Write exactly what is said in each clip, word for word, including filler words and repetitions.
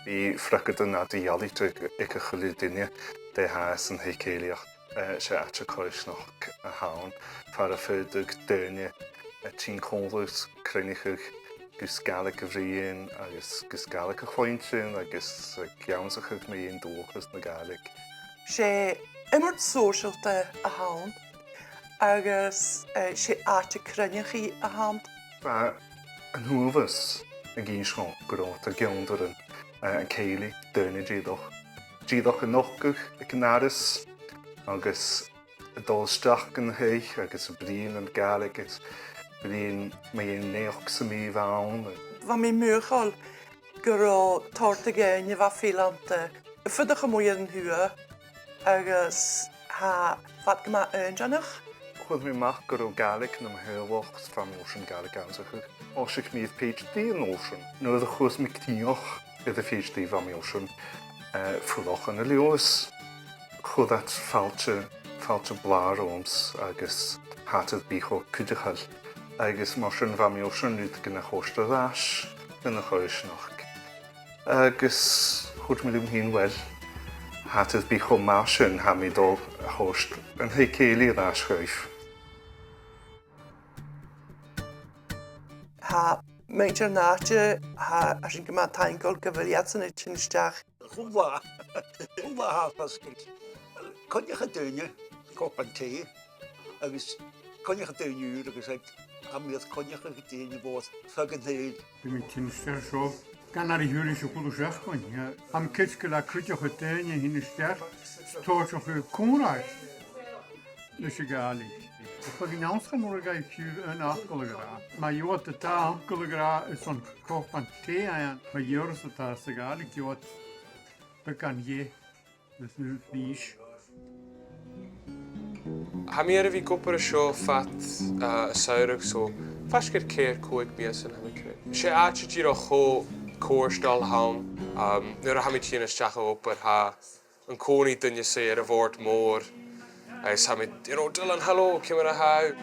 Bidh freagairtean a tha eadar-dhealaichte aig a h-uile duine dè tha san taigh-cèilidh. Eh, 's e àite coimhearsnachd a th' ann, far am faodadh daoine a thighinn còmhla is cruinneachadh gus Gàidhlig a bhruidhinn agus gus Gàidhlig a chluinntinn agus, eh, ag ionnsachadh mu dheidhinn dualchas na Gàidhlig. 'S e iomairt shòisealta a th' ann agus, eh, 's e àite cruinneachaidh a th' ann. Bha an t-uabhas ag innse dhomh gun robh iad ag ionndrainn, eh, an cèilidh, daoine dìreach, dìreach a' nochdadh aig an doras agus a' dol a-steach dhan taigh agus a' bruidhinn na Gàidhlig agus a' bruidhinn mu dheidhinn naidheachd sam bith a bh' ann. Bha mi mothachail gun robh tòrr de dhaoine a bha fileanta a' fuireach a-muigh air an tuath agus tha iad gu math inntinneach. Chuir mi a-mach gun robh Gàidhlig nam theaghlach, 's bha mi airson Gàidhlig ionnsachadh. Thòisich mi air PhD an uair sin. Nuair a chuir mi crìoch air a' PhD bha mi airson, eh, fuireach ann an Leòdhas. Chuir iad fàilte, fàilte blàth romhamsa agus tha iad air a bhith cho cuideachail. Agus mar sin bha mi airson rudeigin a thoirt air ais dhan a' choimhearsnachd. Agus thuirt mi rium fhìn, uill, tha iad air a bhith cho math sin, tha mi a' dol a thoirt an taigh-cèilidh air ais dhaibh. Tha muinntir an àite, tha, tha sinn gu math taingeil gu bheil iadsan a' tighinn a-steach. Chuala, chuala tha fosgailte. Coinneachadh daoine, cupan tì, agus coinneachadh daoine ùra agus iad, tha mi air coinneachadh daoine bhon fhad 's a tha mi a' tighinn a-steach an seo. Gun a' chiad uair sa chuile seachdain, eh, tha mi cinnteach gu bheil e a' cuideachadh daoine a thighinn a-steach, 's tòiseachadh còmhradh leis a' Ghàidhlig. Is bidh an t-ionnsachadh mòr a' gabhail fiù 's aon fhacal a ràdh. Ma gheibh iad dà fhacal a ràdh airson cupan tì, ma gheibh iad dà fhios sa Ghàidhlig, gheibh iad beagan dheth leis an fhìs. Tha mi air a bhith ag obair an seo fad, eh, an t-samhraidh, so faisg air ceithir, còig mìosan, tha mi a' creids'. 'S e àite dìreach cho cofhurtail a th' ann, um, nuair a tha mi a' tighinn a-steach a dh'obair, tha an-còmhnaidh daoine a' suidhe air a' bhòrd mhòr, agus tha mi, you know, "Dylan, hello, ciamar a tha thu?"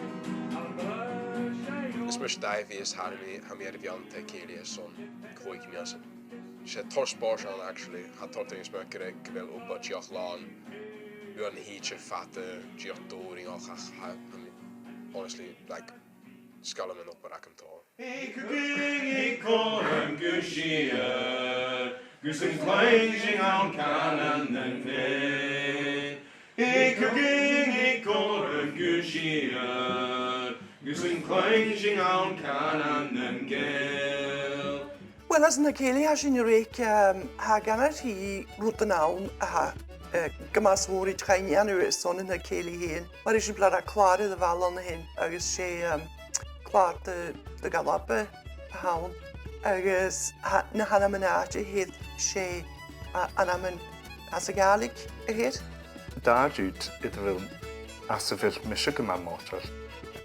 Is mise Daibhidh is tha mi, tha mi air a bhith ann an taigh-cèilidh airson còig mìosan. 'S e tòrr spòrs a th' ann, actually. Tha tòrr daoine a' smaoineachadh gu bheil obair dìreach làn uair na h-oidhche fada, dìreach dòrainneach, ach tha, tha mi, honestly, like, 's toil leam an obair agam tòrr. Hi cugainn, hi còmhla gu sìor, gus an cluinn sinn an cànan nan Gàidheal. Hi cugainn, hi còmhla gu sìor, gus an cluinn sinn an cànan nan Gàidheal. Uill, anns an taigh-cèilidh tha sinn a' reic, um, tha gu math rudan ann a tha, eh, gu math mòr iad a' dèanamh airson an taigh-cèilidh fhèin. Mar eisimpleir, tha clàr air a' bhalla an sin, agus 's e, um, clàr de, de dh'Alba a th' ann, agus tha, na h-ainmean-àite a th' air, 's e, a, ainmean às a' Ghàidhlig a th' air. Dà rud air a bheil, às a bheil mise gu math moiteil,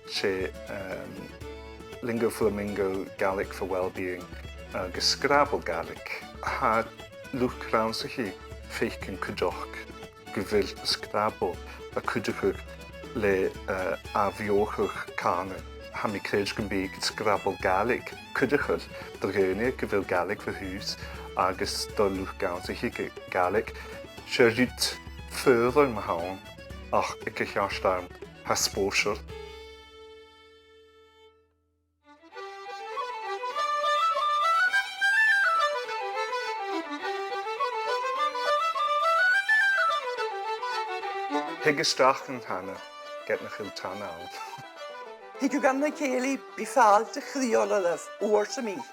's e, um, Lingo Flamingo, Gaelic for Wellbeing, agus Scrabble Gaelic. Tha luchd-rannsachaidh a' faicinn cuideachd gu bheil Scrabble a' cuideachadh le, eh, ath-bheothachadh cànain. Tha mi a' creids' gum bi Scrabble Gaelic cuideachail do dhaoine gu bheil Gàidhlig bho thùs agus do luchd-rannsachaidh Ga-, Gàidhlig. 'S e rud foghlam a th' ann, ach aig a' cheart àm, tha e spòrsail. Thig a-steach an tana, ged nach eil tana ann. Thig thugainn dhan taigh-cèilidh, bidh fàilte chridheil oirbh, uair sam bith.